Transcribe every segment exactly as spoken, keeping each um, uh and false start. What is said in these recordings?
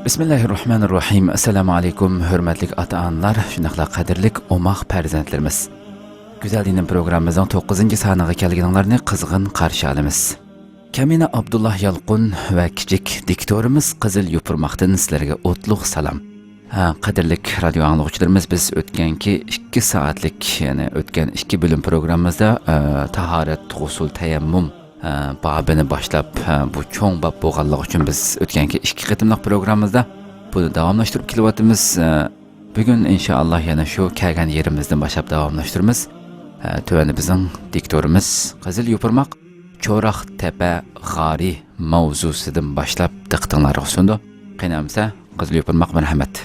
بىسمىللاھىررەھمانىررەھىم. ئەسسالامۇ ئەلەيكۇم، ھۆرمەتلىك ئاتا-ئانىلار، شۇنداقلا قەدىرلىك ئوماق پەرزەنتلىرىمىز. گۈزەل دىنىم پروگراممىمىزنىڭ توققۇزىنچى سانىغا كەلگىنىڭلارنى قىزغىن قارشى ئالىمىز. كەمىنە ئابدۇللا يالقۇن ۋە كىچىك دىكتورىمىز قىزىل يوپۇرماقتىن سىلەرگە ئوتلۇق سالام. ھە، قەدىرلىك رادىيو ئاڭلىغۇچىلىرىمىز، بىز ئۆتكەنكى ئىككى سائەتلىك، يەنى ئۆتكەن ئىككى بۆلۈم پروگراممىمىزدا، ئە، تاھارەت، غۇسۇل، تەيەممۇم، ئە، بابىنى باشلاپ، ئە، بۇ چوڭ باب بولغانلىقى ئۈچۈن بىز ئۆتكەنكى ئىككى قېتىملىق پروگراممىمىزدا بۇنى داۋاملاشتۇرۇپ كېلىۋاتىمىز. ئە، بۈگۈن ئىنشائاللا يەنە شۇ كەلگەن يېرىمىزدىن باشلاپ داۋاملاشتۇرىمىز. ئە، تۆۋەندە بىزنىڭ دىكتورىمىز قىزىل يوپۇرماق چوراق تەپە غارى ماۋزۇسىدىن باشلاپ دىققىتىڭلارغا سۇنىدۇ. قېنى ئەمسە، قىزىل يوپۇرماق، مەرھەمەت.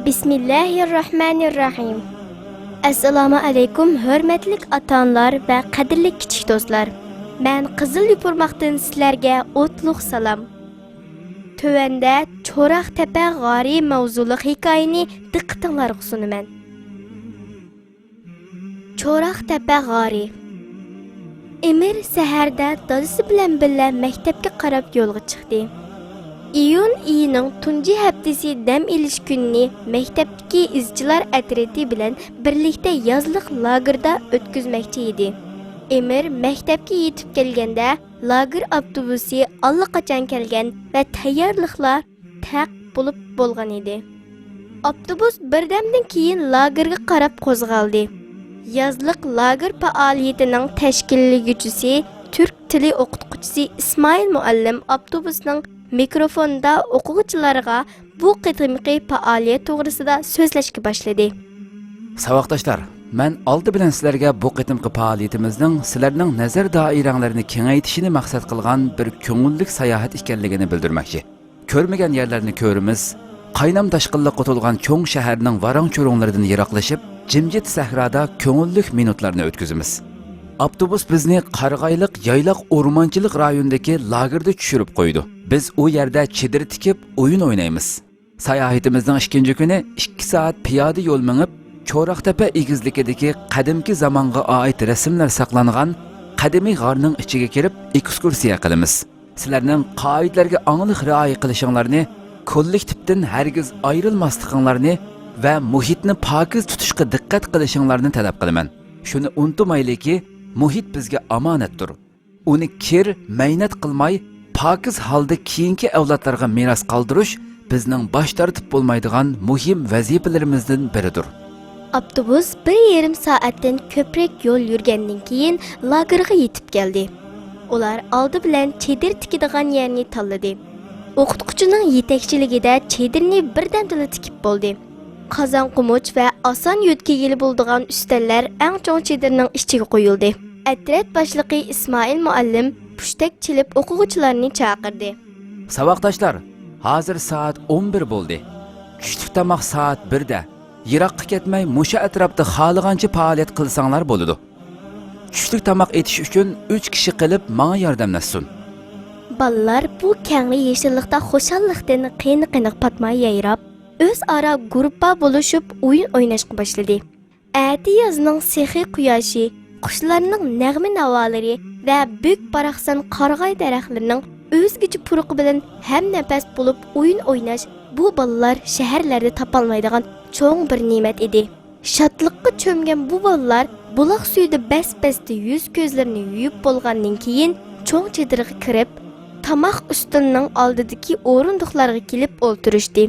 بىسمىللاھىررەھمانىررەھىم. ئەسسالامۇ ئەلەيكۇم، ھۆرمەتلىك ئاتا-ئانىلار ۋە قەدىرلىك كىچىك دوستلار. مەن قىزىل يوپۇرماقتىن سىلەرگە ئوتلۇق سالام. تۆۋەندە چوراق تەپە غارى ماۋزۇلۇق ھېكايىنى دىققىتىڭلارغا سۇنىمەن. چوراق تەپە غارى. ئېمىر سەھەردە دادىسى بىلەن بىللە مەكتەپكە قاراپ يولغا چىقتى. ئىيۇن ئېيىنىڭ تۇنجى ھەپتىسى دەم ئېلىش كۈنىنى مەكتەپتىكى ئىزچىلار ئەترىتى بىلەن بىرلىكتە يازلىق لاگېردا ئۆتكۈزمەكچى ئىدى. ئېمىر مەكتەپكە يېتىپ كەلگەندە، لاگېر ئاپتوبۇسى ئاللىقاچان كەلگەن ۋە تەييارلىقلار تەق بولۇپ بولغان ئىدى. ئاپتوبۇس بىردەمدىن كېيىن لاگېرغا قاراپ قوزغالدى. يازلىق لاگېر پائالىيىتىنىڭ تەشكىللىگۈچىسى، تۈرك تىلى ئوقۇتقۇچىسى ئىسمائىل مۇئەللىم ئاپتوبۇسنىڭ مىكروفونىدا ئوقۇغۇچىلارغا بۇ قېتىمقى پائالىيەت توغرىسىدا سۆزلەشكە باشلىدى. ساۋاقداشلار، مەن ئالدى بىلەن سىلەرگە بۇ قېتىمقى پائالىيىتىمىزنىڭ سىلەرنىڭ نەزەر دائىرەڭلارنى كېڭەيتىشىنى مەقسەت قىلغان بىر كۆڭۈللۈك ساياھەت ئىكەنلىكىنى بىلدۈرمەكچى. كۆرمىگەن يەرلەرنى كۆرىمىز، قاينام تاشقىنلىققا تولغان چوڭ شەھەرنىڭ ۋاراڭ-چۇرۇڭلىرىدىن يىراقلىشىپ، جىمجىت سەھرادا كۆڭۈللۈك مىنۇتلارنى ئۆتكۈزىمىز. ئاپتوبۇس بىزنى قارىغايلىق يايلاق ئورمانچىلىق رايونىدىكى لاگېردا چۈشۈرۈپ قويىدۇ. بىز ئۇ يەردە چېدىر تىكىپ، ئويۇن ئوينايمىز. ساياھىتىمىزنىڭ ئىككىنچى كۈنى ئىككى سائەت پىيادە يول مېڭىپ، چوراقتەپە ئېگىزلىكىدىكى قەدىمكى زامانغا ئائىت رەسىملەر ساقلانغان قەدىمىي غارنىڭ ئىچىگە كىرىپ، ئېكسكۇرسىيە قىلىمىز. سىلەرنىڭ قائىدىلەرگە ئاڭلىق رىئايە قىلىشىڭلارنى، كوللېكتىپتىن ھەرگىز ئايرىلماسلىقىڭلارنى ۋە مۇھىتنى پاكىز تۇتۇشقا دىققەت قىلىشىڭلارنى تەلەپ قىلىمەن. شۇنى ئۇنتۇمايلىكى، مۇھىت بىزگە ئامانەتتۇر. ئۇنى كىر، مەينەت قىلماي، پاكىز ھالدا كېيىنكى ئەۋلادلارغا مىراس قالدۇرۇش بىزنىڭ باش تارتىپ بولمايدىغان مۇھىم ۋەزىپىلىرىمىزدىن بىرىدۇر. ئاپتوبۇس بىر يېرىم سائەتتىن كۆپرەك يول يۈرگەندىن كېيىن، لاگېرغا يېتىپ كەلدى. ئۇلار ئالدى بىلەن چېدىر تىكىدىغان يەرنى تاللىدى. ئوقۇتقۇچىنىڭ يېتەكچىلىكىدە چېدىرنى بىردەمدىلا تىكىپ بولدى. قازان-قومۇچ ۋە ئاسان يۆتكىگىلى بولىدىغان ئۈستەللەر ئەڭ چوڭ چېدىرنىڭ ئىچىگە قويۇلدى. ئەترەت باشلىقى ئىسمائىل مۇئەللىم پۇشتەك چېلىپ ئوقۇغۇچىلارنى چاقىردى. ساۋاقداشلار، ھازىر سائەت ئون بىر بولدى. چۈشلۈك تاماق سائەت بىردە. يىراققا كەتمەي، مۇشۇ ئەتراپتا خالىغانچە پائالىيەت قىلساڭلار بولىدۇ. چۈشلۈك تاماق ئېتىش ئۈچۈن ئۈچ كىشى قىلىپ ماڭا ياردەملەشسۇن. بالىلار بۇ كەڭرى يېشىللىقتا خۇشاللىقتىن قېنى-قېنىغا پاتماي يايراپ، ئۆزئارا گۇرۇپپا بولۇشۇپ ئويۇن ئويناشقا باشلىدى. ئەتىيازنىڭ سېخىي قۇياشى، قۇشلارنىڭ نەغمە-ناۋالىرى ۋە بۈك-باراقسان قارىغاي دەرەخلىرىنىڭ ئۆزگىچە پۇرىقى بىلەن ھەمنەپەس بولۇپ ئويۇن ئويناش بۇ بالىلار شەھەرلەردە تاپالمايدىغان چوڭ بىر نېمەت ئىدى. شادلىققا چۆمگەن بۇ بالىلار بۇلاق سۈيىدە بەس-بەستە يۈز-كۆزلىرىنى يۇيۇپ بولغاندىن كېيىن، چوڭ چېدىرغا كىرىپ، تاماق ئۈستىلىنىڭ ئالدىدىكى ئورۇندۇقلارغا كېلىپ ئولتۇرۇشتى.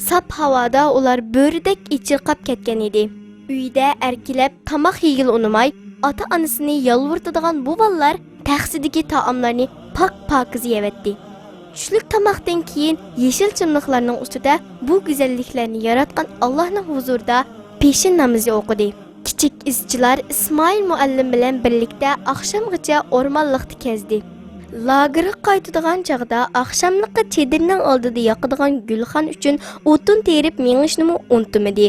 ساپ ھاۋادا ئۇلار بۆرىدەك ئېچىرقاپ كەتكەن ئىدى. ئۆيدە ئەركىلەپ تاماق يېگىلى ئۇنىماي، ئاتا-ئانىسىنى يالۋۇرتىدىغان بۇ بالىلار تەخسىدىكى تائاملارنى پاك-پاكىز يەۋەتتى. چۈشلۈك تاماقتىن كېيىن يېشىل چىملىقلارنىڭ ئۈستىدە بۇ گۈزەللىكلەرنى ياراتقان ئاللاھنىڭ ھۇزۇرىدا پېشىن نامىزى ئوقۇدى. كىچىك ئىزچىلار ئىسمائىل مۇئەللىم بىلەن بىرلىكتە ئاخشامغىچە ئورمانلىقتا كەزدى. لاگېرغا قايتىدىغان چاغدا ئاخشاملىققا چېدىرنىڭ ئالدىدا ياقىدىغان گۈلخان ئۈچۈن ئوتۇن تېرىپ مېڭىشنىمۇ ئۇنتۇمىدى.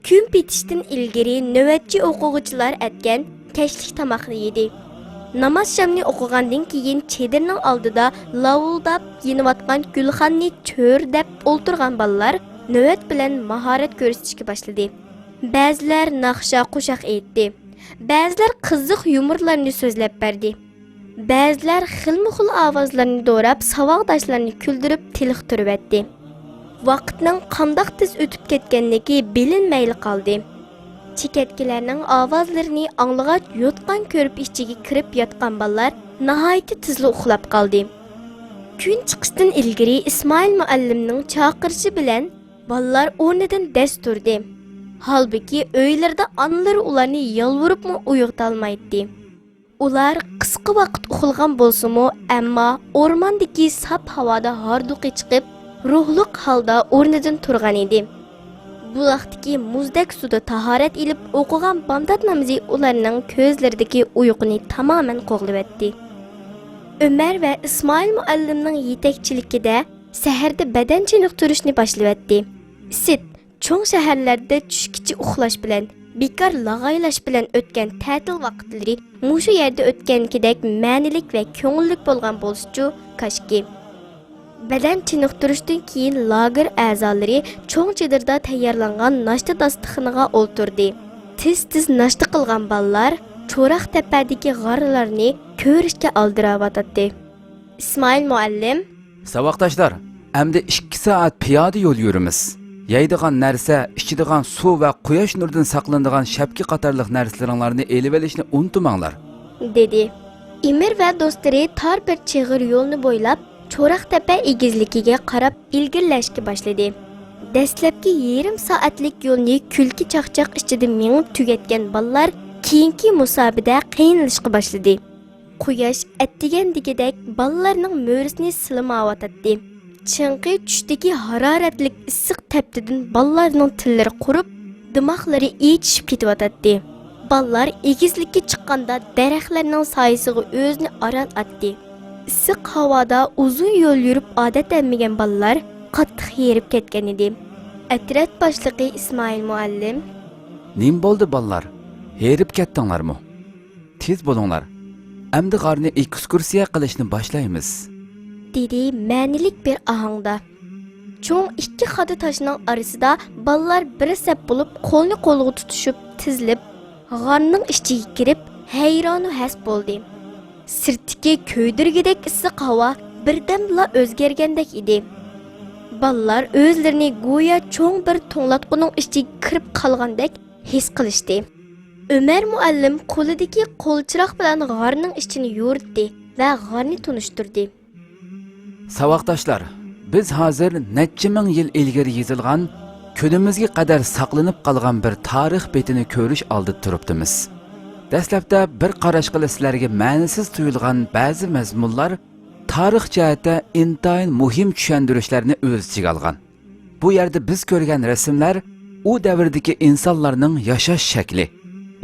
كۈن پېتىشتىن ئىلگىرى نۆۋەتچى ئوقۇغۇچىلار ئەتكەن كەچلىك تاماقنى يېدى. ناماز شامنى ئوقۇغاندىن كېيىن چېدىرنىڭ ئالدىدا لاۋۇلداپ يېنىۋاتقان گۈلخاننى چۆرىدەپ ئولتۇرغان بالىلار نۆۋەت بىلەن ماھارەت كۆرسىتىشكە باشلىدى. بەزىلەر ناخشا، قوشاق ئېيتتى. بەزىلەر قىزىق يۇمۇرلارنى سۆزلەپ بەردى. بەزىلەر خىلمۇخىل ئاۋازلارنى دوراپ، ساۋاقداشلارنى كۈلدۈرۈپ تېلىقتۇرۇۋەتتى. ۋاقىتنىڭ قانداق تېز ئۆتۈپ كەتكەنلىكى بىلىنمەيلا قالدى. چېكەتكىلەرنىڭ ئاۋازلىرىنى ئاڭلىغاچ، يوتقان-كۆرپە ئىچىگە كىرىپ ياتقان بالىلار ناھايىتى تېزلا ئۇخلاپ قالدى. كۈن چىقىشتىن ئىلگىرى ئىسمائىل مۇئەللىمنىڭ چاقىرىشى بىلەن بالىلار ئورنىدىن دەس تۇردى. ھالبۇكى، ئۆيلىرىدە ئانىلىرى ئۇلارنى يالۋۇرۇپمۇ ئويغىتالمايتتى. ئۇلار قىسقا ۋاقىت ئۇخلىغان بولسىمۇ، ئەمما ئورماندىكى ساپ ھاۋادا ھاردۇقى چىقىپ، روھلۇق ھالدا ئورنىدىن تۇرغان ئىدى. بۇلاقتىكى مۇزدەك سۇدا تاھارەت ئېلىپ ئوقۇغان بامدات نامىزى ئۇلارنىڭ كۆزلىرىدىكى ئۇيقۇنى تامامەن قوغلىۋەتتى. ئۆمەر ۋە ئىسمائىل مۇئەللىمنىڭ يېتەكچىلىكىدە سەھەردە بەدەن چېنىقتۇرۇشنى باشلىۋەتتى. ئىسىت، چوڭ شەھەرلەردە چۈشكىچە ئۇخلاش بىلەن، بىكار لاغايلاش بىلەن ئۆتكەن تەتىل ۋاقىتلىرى مۇشۇ يەردە ئۆتكەنكىدەك مەنىلىك ۋە كۆڭۈللۈك بولغان بولسىچۇ كاشكى. بەدەن چېنىقتۇرۇشتىن كېيىن لاگېر ئەزالىرى چوڭ چېدىردا تەييارلانغان ناشتا داستىخىنىغا ئولتۇردى. تېز-تېز ناشتا قىلغان بالىلار چوراق تەپەدىكى غارلارنى كۆرۈشكە ئالدىراۋاتاتتى. ئىسمائىل مۇئەللىم، ساۋاقداشلار، ئەمدى ئىككى سائەت پىيادە يول يۈرىمىز. يەيدىغان نەرسە، ئىچىدىغان سۇ ۋە قۇياش نۇرىدىن ساقلىنىدىغان شەپكە قاتارلىق نەرسىلىرىڭلارنى ئېلىۋېلىشنى ئۇنتۇماڭلار، دېدى. ئىمىر ۋە دوستلىرى تار بىر چىغىر يولنى بويلاپ، چوراق تەپە ئېگىزلىكىگە قاراپ ئىلگىرىلەشكە باشلىدى. دەسلەپكى يېرىم سائەتلىك يولنى كۈلكە-چاقچاق ئىچىدە مېڭىپ تۈگەتكەن بالىلار كېيىنكى مۇساپىدە قىينىلىشقا باشلىدى. قۇياش ئەتىگەندىكىدەك بالىلارنىڭ مۈرىسىنى سىلىماۋاتاتتى. چىڭقى چۈشتىكى ھارارەتلىك ئىسسىق تەپتىدىن بالىلارنىڭ تىللىرى قۇرۇپ، دىماغلىرى ئېچىشىپ كېتىۋاتاتتى. بالىلار ئېگىزلىككە چىققاندا دەرەخلەرنىڭ سايىسىغا ئۆزىنى ئاران ئاتتى. ئىسسىق ھاۋادا ئۇزۇن يول يۈرۈپ ئادەتلەنمىگەن بالىلار قاتتىق ھېرىپ كەتكەن ئىدى. ئەترەت باشلىقى ئىسمائىل مۇئەللىم، نېمە بولدى بالىلار؟ ھېرىپ كەتتىڭلارمۇ؟ تېز بولۇڭلار، ئەمدى غارنى ئېكسكۇرسىيە قىلىشنى باشلايمىز، دېدى مەنىلىك بىر ئاھاڭدا. چوڭ ئىككى خادا تاشنىڭ ئارىسىدا بالىلار بىر سەپ بولۇپ، قولنى قولغا تۇتۇشۇپ تىزىلىپ، غارنىڭ ئىچىگە كىرىپ، ھەيرانۇ ھەس بولدى. سىرتتىكى كۆيدۈرگۈدەك ئىسسىق ھاۋا بىردەمدىلا ئۆزگەرگەندەك ئىدى. بالىلار ئۆزلىرىنى گويا چوڭ بىر توڭلاتقۇنىڭ ئىچىگە كىرىپ قالغاندەك ھېس قىلىشتى. ئۆمەر مۇئەللىم قولىدىكى قولچىراغ بىلەن غارنىڭ ئىچىنى يورۇتتى ۋە غارنى تونۇشتۇردى. ساۋاقداشلار، بىز ھازىر نەچچە مىڭ يىل ئىلگىرى يېزىلغان، كۈنىمىزگە قەدەر ساقلىنىپ قالغان بىر تارىخ بېتىنى كۆرۈش ئالدىدا تۇرۇپتىمىز. دەسلەپتە بىر قاراشقىلا سىلەرگە مەنىسىز تۇيۇلغان بەزى مەزمۇنلار تارىخ جەھەتتە ئىنتايىن مۇھىم چۈشەندۈرۈشلەرنى ئۆز ئىچىگە ئالغان. بۇ يەردە بىز كۆرگەن رەسىملەر ئۇ دەۋردىكى ئىنسانلارنىڭ ياشاش شەكلى،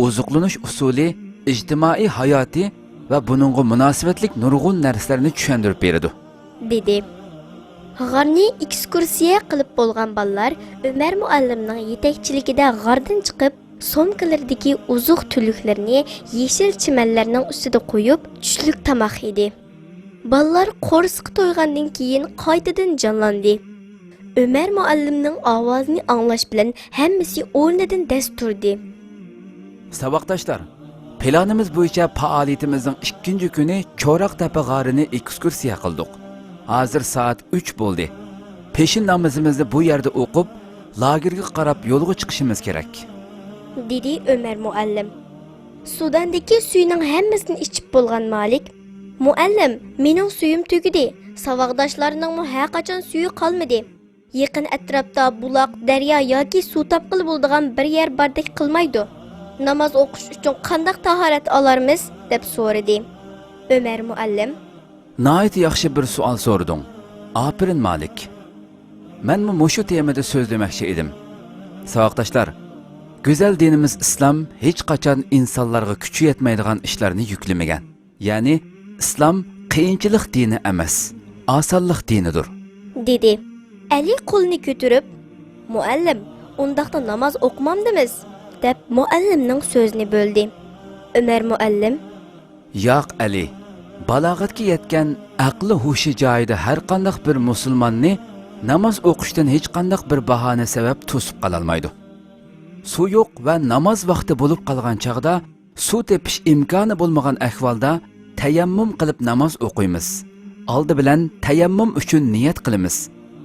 ئوزۇقلىنىش ئۇسۇلى، ئىجتىمائىي ھاياتى ۋە بۇنىڭغا مۇناسىۋەتلىك نۇرغۇن نەرسىلەرنى چۈشەندۈرۈپ بېرىدۇ، دېدى. غارنى ئېكسكۇرسىيە قىلىپ بولغان بالىلار ئۆمەر مۇئەللىمنىڭ يېتەكچىلىكىدە غاردىن چىقىپ، سومكىلىرىدىكى ئوزۇق-تۈلۈكلىرىنى يېشىل چىمەنلەرنىڭ ئۈستىدە قويۇپ، چۈشلۈك تاماق يېدى. بالىلار قورسىقى تويغاندىن كېيىن قايتىدىن جانلاندى. ئۆمەر مۇئەللىمنىڭ ئاۋازىنى ئاڭلاش بىلەن ھەممىسى ئورنىدىن دەس تۇردى. ساۋاقداشلار، پىلانىمىز بويىچە پائالىيىتىمىزنىڭ ئىككىنچى كۈنى چوراق تەپە غارىنى ئېكسكۇرسىيە قىلدۇق. ھازىر سائەت ئۈچ بولدى. پېشىن نامىزىمىزنى بۇ يەردە ئوقۇپ، لاگېرغا قاراپ يولغا چىقىشىمىز كېرەك، دېدى ئۆمەر مۇئەللىم. سۇداندىكى سۈيىنىڭ ھەممىسىنى ئىچىپ بولغان مالىك، مۇئەللىم، مېنىڭ سۈيۈم تۈگىدى، ساۋاقداشلارنىڭمۇ ھەرقاچان سۈيى قالمىدى. يېقىن ئەتراپتا بۇلاق، دەريا ياكى سۇ تاپقىلى بولىدىغان بىر يەر باردەك قىلمايدۇ. ناماز ئوقۇش ئۈچۈن قانداق تاھارەت ئالارمىز؟ دەپ سورىدى. ئۆمەر مۇئەللىم، ناھايىتى ياخشى بىر سوئال سورىدىڭ. ئاپىرىن، مالىك. مەنمۇ مۇشۇ تېمىدا سۆزلىمەكچى ئىدىم. ساۋاقداشلار، گۈزەل دىنىمىز ئىسلام ھېچقاچان ئىنسانلارغا كۈچى يەتمەيدىغان ئىشلارنى يۈكلىمىگەن. يەنى ئىسلام قىيىنچىلىق دىنى ئەمەس، ئاسانلىق دىنىدۇر، دېدى. ئەلى قولىنى كۆتۈرۈپ، مۇئەللىم، ئۇنداقتا ناماز ئوقۇمامدىمىز؟ دەپ مۇئەللىمنىڭ سۆزىنى بۆلدى. ئۆمەر مۇئەللىم، ياق، ئەلى، بالاغەتكە يەتكەن، ئەقلى ھوشى جايىدا ھەرقانداق بىر مۇسۇلماننى ناماز ئوقۇشتىن ھېچقانداق بىر باھانە سەۋەب توسۇپ قالالمايدۇ. سۇ يوق ۋە ناماز ۋاقتى بولۇپ قالغان چاغدا سۇ تېپىش ئىمكانى بولمىغان ئەھۋالدا تەيەممۇم قىلىپ ناماز ئوقۇيمىز. ئالدى بىلەن تەيەممۇم ئۈچۈن نىيەت قىلىمىز.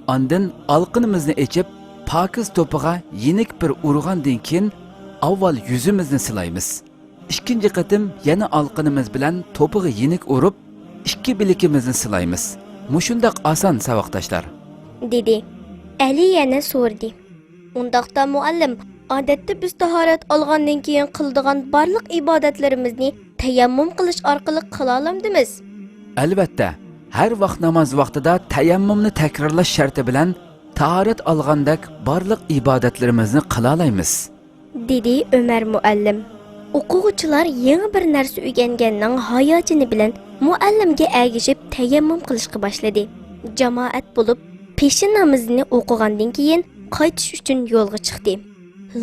ئاندىن ئالقىنىمىزنى ئېچىپ، پاكىز توپىغا يېنىك بىر ئۇرغاندىن كېيىن، ئاۋۋال يۈزىمىزنى سىلايمىز. ئىككىنچى قېتىم يەنە ئالقىنىمىز بىلەن توپىغا يېنىك ئۇرۇپ، ئىككى بىلىكىمىزنى سىلايمىز. مۇشۇنداق ئاسان، ساۋاقداشلار. دېدى. ئەلى يەنە سورىدى. ئۇنداقتا مۇئەللىم، ئادەتتە بىز تاھارەت ئالغاندىن كېيىن قىلىدىغان بارلىق ئىبادەتلىرىمىزنى تەيەممۇم قىلىش ئارقىلىق قىلالامدىمىز؟ ئەلۋەتتە، ھەر ۋاق ناماز ۋاقتىدا تەيەممۇمنى تەكرارلاش شەرتى بىلەن تاھارەت ئالغاندەك بارلىق ئىبادەتلىرىمىزنى قىلالايمىز. دېدى ئۆمەر مۇئەللىم. ئوقۇغۇچىلار يېڭى بىر نەرسە ئۆگەنگەننىڭ ھاياجىنى بىلەن مۇئەللىمگە ئەگىشىپ تەيەممۇم قىلىشقا باشلىدى. جامائەت بولۇپ، پېشىن نامىزىنى ئوقۇغاندىن كېيىن، قايتىش ئۈچۈن يولغا چىقتى.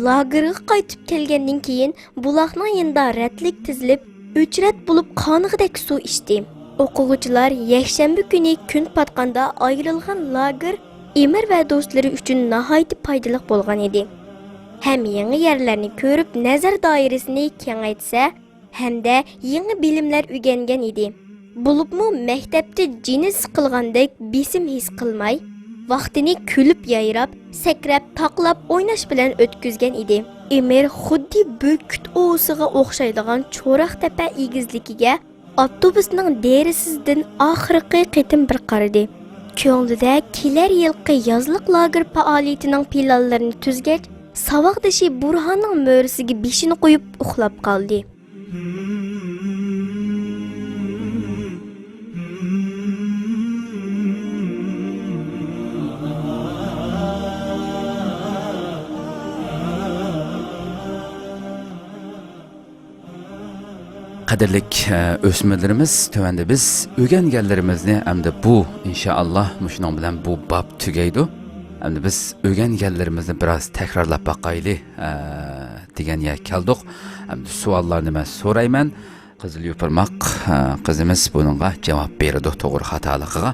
لاگېرغا قايتىپ كەلگەندىن كېيىن، بۇلاقنىڭ يېنىدا رەتلىك تىزىلىپ، ئۆچرەت بولۇپ قانىغۇدەك سۇ ئىچتى. ئوقۇغۇچىلار يەكشەنبە كۈنى كۈن پاتقاندا ئايرىلغان لاگېر ئىمىر ۋە دوستلىرى ئۈچۈن ناھايىتى پايدىلىق بولغان ئىدى. ھەم يېڭى يەرلەرنى كۆرۈپ، نەزەر دائىرىسىنى كېڭەيتسە، ھەمدە يېڭى بىلىملەر ئۆگەنگەن ئىدى. بولۇپمۇ مەكتەپتە جېنى سىقىلغاندەك بېسىم ھېس قىلماي، ۋاقتىنى كۈلۈپ يايراپ، سەكرەپ، تاقلاپ، ئويناش بىلەن ئۆتكۈزگەن ئىدى. ئىمىر خۇددى بۈركۈت ئوۋىسىغا ئوخشايدىغان چوراق تەپە ئېگىزلىكىگە ئاپتوبۇسنىڭ دېرىزىسىدىن ئاخىرقى قېتىم بىر قارىدى. كۆڭلىدە كېلەر يىلقى يازلىق لاگېر پائالىيىتىنىڭ پىلانلىرىنى تۈزگەچ، ساۋاقدىشى بۇرھاننىڭ مۈرىسىگە بېشىنى قويۇپ ئۇخلاپ قالدى. قەدىرلىك، ئە، ئۆسمۈرلىرىمىز، تۆۋەندە بىز ئۆگەنگەنلىرىمىزنى، ئەمدى بۇ، ئىنشائاللا، مۇشۇنىڭ بىلەن بۇ باب تۈگەيدۇ. ئەمدى بىز ئۆگەنگەنلىرىمىزنى بىراز تەكرارلاپ باقايلى، ئە، دېگەن يەرگە كەلدۇق. ئەمدى سوئاللارنى مەن سورايمەن. قىزىل يوپۇرماق، ئە، قىزىمىز بۇنىڭغا جاۋاب بېرىدۇ، توغرا خاتالىقىغا.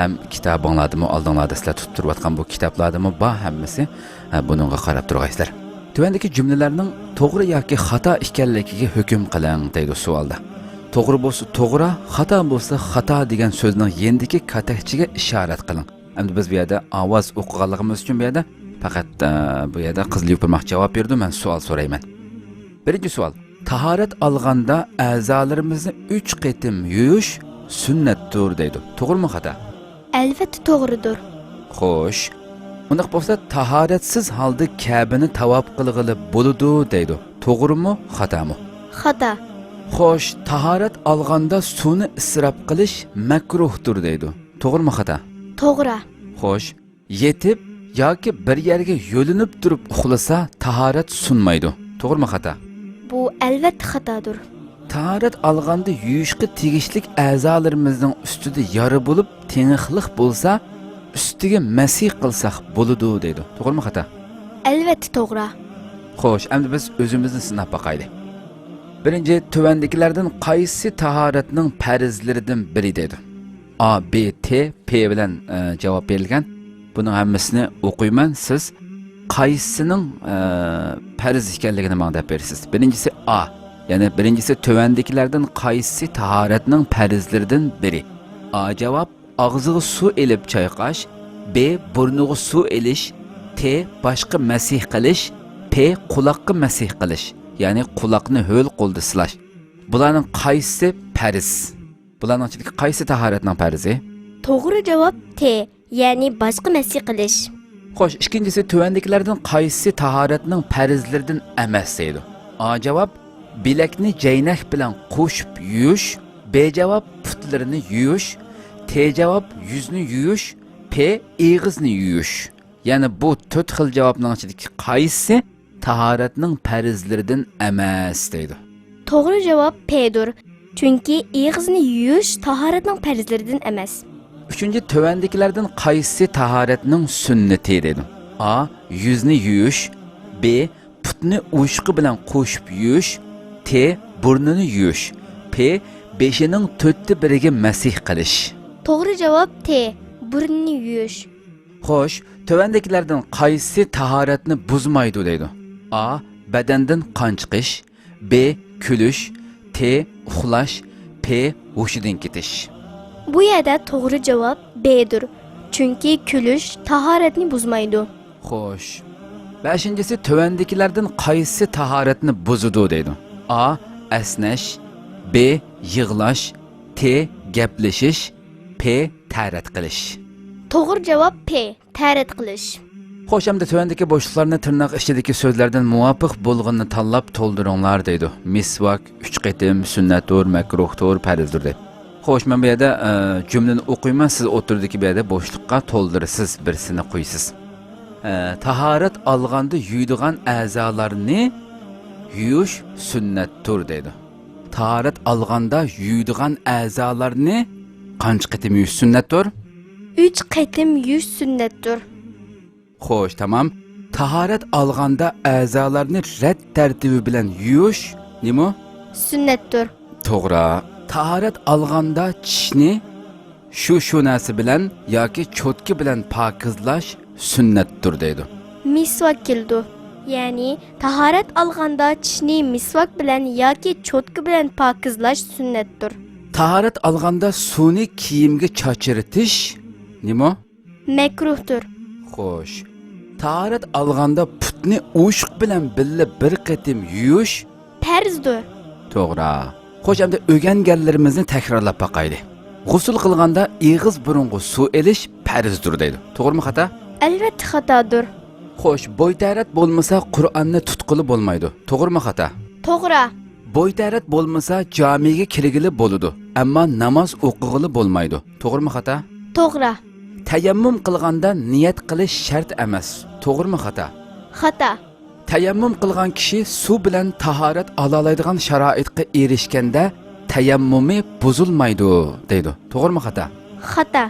ھەم كىتابىڭلاردىمۇ، ئالدىڭلاردا سىلەر تۇتۇپ تۇرۇۋاتقان بۇ كىتابلاردىمۇ بار ھەممىسى. ھە، بۇنىڭغا قاراپ تۇرغايسىلەر. تۆۋەندىكى جۈملىلەرنىڭ توغرا ياكى خاتا ئىكەنلىكىگە ھۆكۈم قىلىڭ، دەيدۇ سوئالدا. توغرا بولسا توغرا، خاتا بولسا خاتا دېگەن سۆزنىڭ يېنىدىكى كاتەكچىگە ئىشارەت قىلىڭ. ئەمدى بىز بۇ يەردە ئاۋاز ئوقۇغانلىقىمىز ئۈچۈن بۇ يەردە پەقەت، ئە، بۇ يەردە قىزىل يوپۇرماق جاۋاب بېرىدۇ، مەن سوئال سورايمەن. بىرىنچى سوئال. تاھارەت ئالغاندا ئەزالىرىمىزنى ئۈچ قېتىم يۇيۇش سۈننەتتۇر، دەيدۇ. توغرىمۇ خاتا؟ ئەلۋەتتە توغرىدۇر. خوش. ئۇنداق بولسا، تاھارەتسىز ھالدا كەبىنى تاۋاپ قىلغىلى بولىدۇ، دەيدۇ. توغرىمۇ، خاتامۇ؟ خاتا. خوش، تاھارەت ئالغاندا سۇنى ئىسراپ قىلىش مەكرۇھتۇر، دەيدۇ. توغرىمۇ، خاتا؟ توغرا. خوش. يېتىپ ياكى بىر يەرگە يۆلىنىپ تۇرۇپ ئۇخلىسا، تاھارەت سۇنمايدۇ. توغرىمۇ، خاتا؟ بۇ ئەلۋەتتە خاتادۇر. تاھارەت ئالغاندا يۇيۇشقا تېگىشلىك ئەزالىرىمىزنىڭ ئۈستىدە يارا بولۇپ، تېڭىقلىق بولسا، ئۈستىگە مەسىھ قىلساق بولىدۇ، دەيدۇ. توغرىمۇ، خاتا؟ ئەلۋەتتە توغرا. خوش، ئەمدى بىز ئۆزىمىزنى سىناپ باقايلى. بىرىنچى، تۆۋەندىكىلەردىن قايسى تاھارەتنىڭ پەرزلىرىدىن بىرى، دەيدۇ. ئا، بې، تې، پې بىلەن، ئە، جاۋاب بېرىلگەن. بۇنىڭ ھەممىسىنى ئوقۇيمەن، سىز قايسىنىڭ، ئە، پەرز ئىكەنلىكىنى ماڭا دەپ بېرىسىز. بىرىنچىسى ئا، يەنى بىرىنچىسى تۆۋەندىكىلەردىن قايسى تاھارەتنىڭ پەرزلىرىدىن بىرى؟ ئا جاۋاب، ئاغزىغا سۇ ئېلىپ چايقاش، بې، بۇرنىغا سۇ ئېلىش، تې، باشقا مەسىھ قىلىش، پې، قۇلاققا مەسىھ قىلىش، يەنى قۇلاقنى ھۆل قولدا سىلاش. بۇلارنىڭ قايسىسى پەرز؟ بۇلارنىڭ ئىچىدىكى قايسى تاھارەتنىڭ پەرزى؟ توغرا جاۋاب تې، يەنى باشقا مەسىھ قىلىش. خوش، ئىككىنچىسى تۆۋەندىكىلەردىن قايسىسى تاھارەتنىڭ پەرزلىرىدىن ئەمەس دەيدۇ؟ ئا جاۋاب، بىلەكنى جەينەك بىلەن قوشۇپ يۇيۇش، بې جاۋاب، پۇتلىرىنى يۇيۇش، تې جاۋاب، يۈزنى يۇيۇش، پې ئېغىزنى يۇيۇش. يەنى بۇ تۆت خىل جاۋابنىڭ ئىچىدىكى قايسىسى تاھارەتنىڭ پەرزلىرىدىن ئەمەس دەيدۇ؟ توغرا جاۋاب پېدۇر. چۈنكى ئېغىزنى يۇيۇش تاھارەتنىڭ پەرزلىرىدىن ئەمەس. ئۈچىنچى، تۆۋەندىكىلەردىن قايسىسى تاھارەتنىڭ سۈننىتى دەيدۇ؟ ئا، يۈزنى يۇيۇش، بې، پۇتنى ئوشۇقى بىلەن قوشۇپ يۇيۇش، تې، بۇرنىنى يۇيۇش، پې، بېشىنىڭ تۆتتە بىرىگە مەسىھ قىلىش. توغرا جاۋاب تې، بۇرنىنى يۇيۇش. خوش، تۆۋەندىكىلەردىن قايسىسى تاھارەتنى بۇزمايدۇ دەيدۇ؟ ئا، بەدەندىن قان چىقىش، ب، كۈلۈش، ت، ئۇخلاش، پ، ھوشىدىن كېتىش. بۇ يەردە توغرا جاۋاب ب دۇر. چۈنكى كۈلۈش تاھارەتنى بۇزمايدۇ. خوش. بەشىنچىسى، تۆۋەندىكىلەردىن قايسىسى تاھارەتنى بۇزىدۇ دەيدۇ. ئا، ئەسنەش، ب، يىغلاش، ت، گەپلىشىش، پ، تەرەت قىلىش. توغرا جاۋاب پ، تەرەت قىلىش. خوش، ئەمدى تۆۋەندىكى بوشلۇقلارنى تىرناق ئىچىدىكى سۆزلەردىن مۇۋاپىق بولغىنىنى تاللاپ تولدۇرۇڭلار دەيدۇ. مىسۋاك، ئۈچ قېتىم، سۈننەتتۇر، مەكرۇھتۇر، پەرزدۇر دەيدۇ. خوش، مەن بۇ يەردە، ئە، جۈملىنى ئوقۇيمەن، سىز ئوتتۇرىدىكى بۇ يەردە بوشلۇققا تولدۇرىسىز، بىرسىنى قويىسىز. ئە، تاھارەت ئالغاندا يۇيىدىغان ئەزالارنى يۇيۇش سۈننەتتۇر دەيدۇ. تاھارەت ئالغاندا يۇيىدىغان ئەزالارنى قانچە قېتىم يۇيۇش سۈننەتتۇر؟ ئۈچ قېتىم يۇيۇش سۈننەتتۇر. خوش، تامام. تاھارەت ئالغاندا ئەزالارنى رەت تەرتىپى بىلەن يۇيۇش نېمە؟ سۈننەتتۇر. توغرا. تاھارەت ئالغاندا چىشنى شۇ، شۇ نەرسە بىلەن ياكى چوتكا بىلەن پاكىزلاش سۈننەتتۇر دەيدۇ. مىسۋاك كېلىدۇ. يەنى تاھارەت ئالغاندا چىشنى مىسۋاك بىلەن ياكى چوتكا بىلەن پاكىزلاش سۈننەتتۇر. تاھارەت ئالغاندا سۇنى كىيىمگە چاچرىتىش نېمە؟ مەكرۇھتۇر. خوش. تاھارەت ئالغاندا پۇتنى ئۇششۇق بىلەن بىللە بىر قېتىم يۇيۇش؟ پەرزدۇر. توغرا. خوش، ئەمدى ئۆگەنگەنلىرىمىزنى تەكرارلاپ باقايلى. غۇسۇل قىلغاندا ئېغىز بۇرۇنغا سۇ ئېلىش پەرزدۇر دەيدۇ. توغرىمۇ خاتا؟ ئەلۋەتتە خاتادۇر. خوش، بوي تەرەت بولمىسا قۇرئاننى تۇتقىلى بولمايدۇ. توغرىمۇ خاتا؟ توغرا. بوي تەرەت بولمىسا جامىگە كىرگىلى بولىدۇ، ئەمما ناماز ئوقۇغىلى بولمايدۇ. توغرىمۇ خاتا؟ توغرا. تەيەممۇم قىلغاندا نىيەت قىلىش شەرت ئەمەس. توغرىمۇ خاتا؟ خاتا. تەيەممۇم قىلغان كىشى سۇ بىلەن تاھارەت ئالالايدىغان شارائىتقا ئېرىشكەندە تەيەممۇمى بۇزۇلمايدۇ دەيدۇ. توغرىمۇ خاتا؟ خاتا.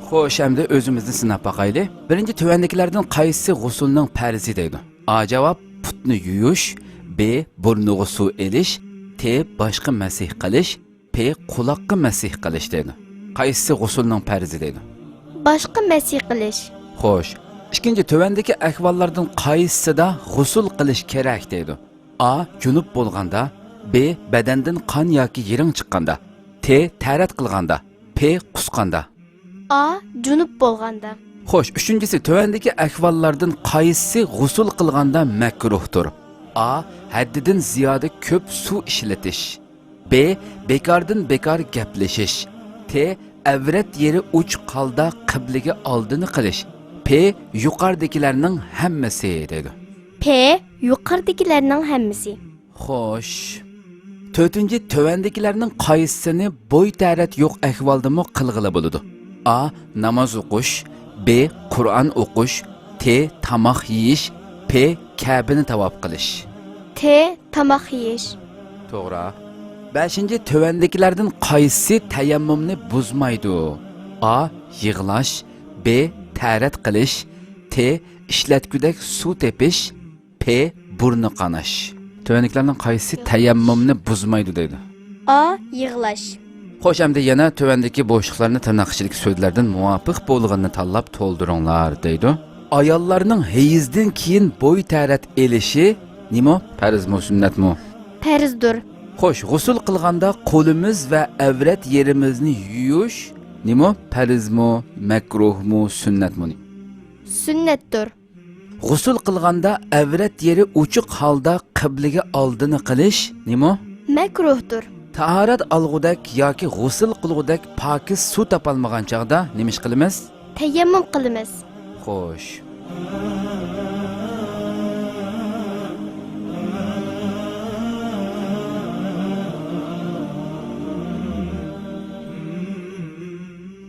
خوش، ئەمدى ئۆزىمىزنى سىناپ باقايلى. بىرىنچى، تۆۋەندىكىلەردىن قايسىسى غۇسۇلنىڭ پەرزى دەيدۇ؟ ئا جاۋاب، پۇتنى يۇيۇش، ب، بۇرنىغا سۇ ئېلىش، ت، باشقا مەسىھ قىلىش، پ، قۇلاققا مەسىھ قىلىش دەيدۇ. قايسىسى غۇسۇلنىڭ پەرزى دەيدۇ؟ باشقا مەسىھ قىلىش. خوش. ئىككىنچى، تۆۋەندىكى ئەھۋاللاردىن قايسىسىدا غۇسۇل قىلىش كېرەك دەيدۇ؟ ئا، جۇنۇپ بولغاندا، ب، بەدەندىن قان ياكى يىرىڭ چىققاندا، ت، تەرەت قىلغاندا، پ، قۇسقاندا. ئا، جۇنۇپ بولغاندا. خوش، ئۈچىنچىسى، تۆۋەندىكى ئەھۋاللاردىن قايسىسى غۇسۇل قىلغاندا مەكرۇھتۇر؟ ئا، ھەددىدىن زىيادە كۆپ سۇ ئىشلىتىش. ب، بىكاردىن بىكار گەپلىشىش. ت، ئەۋرەت يېرى ئوچۇق ھالدا قىبلىگە ئالدىنى قىلىش. پ، يۇقىرىدىكىلەرنىڭ ھەممىسى دەيدۇ. پ، يۇقىرىدىكىلەرنىڭ ھەممىسى. خوش. تۆتىنچى، تۆۋەندىكىلەرنىڭ قايسىسىنى بوي تەرەت يوق ئەھۋالدىمۇ قىلغىلى بولىدۇ؟ ئا، ناماز ئوقۇش، ب، قۇرئان ئوقۇش، ت، تاماق يېيىش، پ، كەبىنى تاۋاپ قىلىش. ت، تاماق يېيىش. توغرا. بەشىنچى، تۆۋەندىكىلەردىن قايسىسى تەيەممۇمنى بۇزمايدۇ؟ ئا، يىغلاش، ب، تەرەت قىلىش، ت، ئىشلەتكۈدەك سۇ تېپىش، پ، بۇرنى قاناش. تۆۋەندىكىلەرنىڭ قايسىسى تەيەممۇمنى بۇزمايدۇ دەيدۇ؟ ئا، يىغلاش. خوش، ئەمدى يەنە تۆۋەندىكى بوشلۇقلارنى تىرناق ئىچىدىكى سۆزلەردىن مۇۋاپىق بولغىنىنى تاللاپ تولدۇرۇڭلار دەيدۇ. ئاياللارنىڭ ھەيزدىن كېيىن بوي تەرەت ئېلىشى نېمە؟ پەرزمۇ، سۈننەتمۇ؟ پەرزدۇر. خوش، غۇسۇل قىلغاندا قولىمىز ۋە ئەۋرەت يېرىمىزنى يۇيۇش نېمە؟ پەرزمۇ، مەكرۇھمۇ، سۈننەتمۇ؟ سۈننەتتۇر. غۇسۇل قىلغاندا ئەۋرەت يېرى ئوچۇق ھالدا قىبلىگە ئالدىنى قىلىش نېمە؟ مەكرۇھتۇر. تاھارەت ئالغۇدەك ياكى غۇسۇل قىلغۇدەك پاكىز سۇ تاپالمىغان چاغدا نېمە ئىش قىلىمىز؟ تەيەممۇم قىلىمىز. خوش.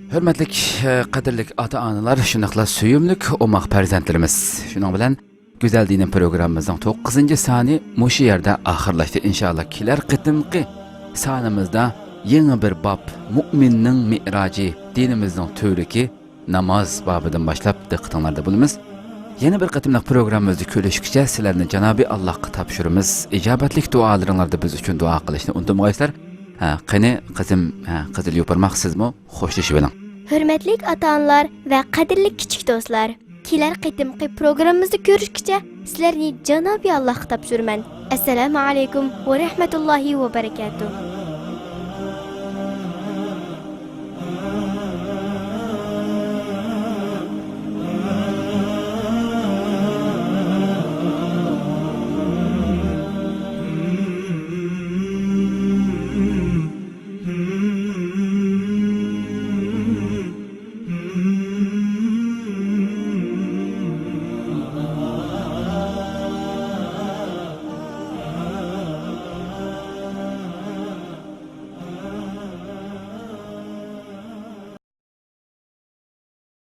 ھۆرمەتلىك، قەدىرلىك ئاتا-ئانىلار، شۇنداقلا سۆيۈملۈك ئوماق پەرزەنتلىرىمىز. شۇنىڭ بىلەن گۈزەل دىنىم پروگراممىمىزنىڭ توققۇزىنچى سانى مۇشۇ يەردە ئاخىرلاشتى. ئىنشائاللا، كېلەر قېتىمقى سانىمىزدا يېڭى بىر باب، مۇئمىننىڭ مىئراجى، دىنىمىزنىڭ تۈۋرۈكى، ناماز بابىدىن باشلاپ دىققىتىڭلاردا بولىمىز. يەنە بىر قېتىملىق پروگراممىمىزدا كۆرۈشكىچە سىلەرنى جانابى ئاللاھقا تاپشۇرىمىز. ئىجابەتلىك دۇئالىرىڭلاردا بىز ئۈچۈن دۇئا قىلىشنى ئۇنتۇمىغايسىلەر. ھە، قېنى، قىزىم، ھە، قىزىل يوپۇرماق، سىزمۇ خوشلىشىۋېلىڭ. ھۆرمەتلىك ئاتا-ئانىلار ۋە قەدىرلىك كىچىك دوستلار! كېلەر قېتىمقى پروگراممىمىزدا كۆرۈشكىچە سىلەرنى جانابى ئاللاھقا تاپشۇرىمەن. ئەسسالامۇ ئەلەيكۇم ۋە رەھمەتۇللاھى ۋە بەرىكاتۇھ.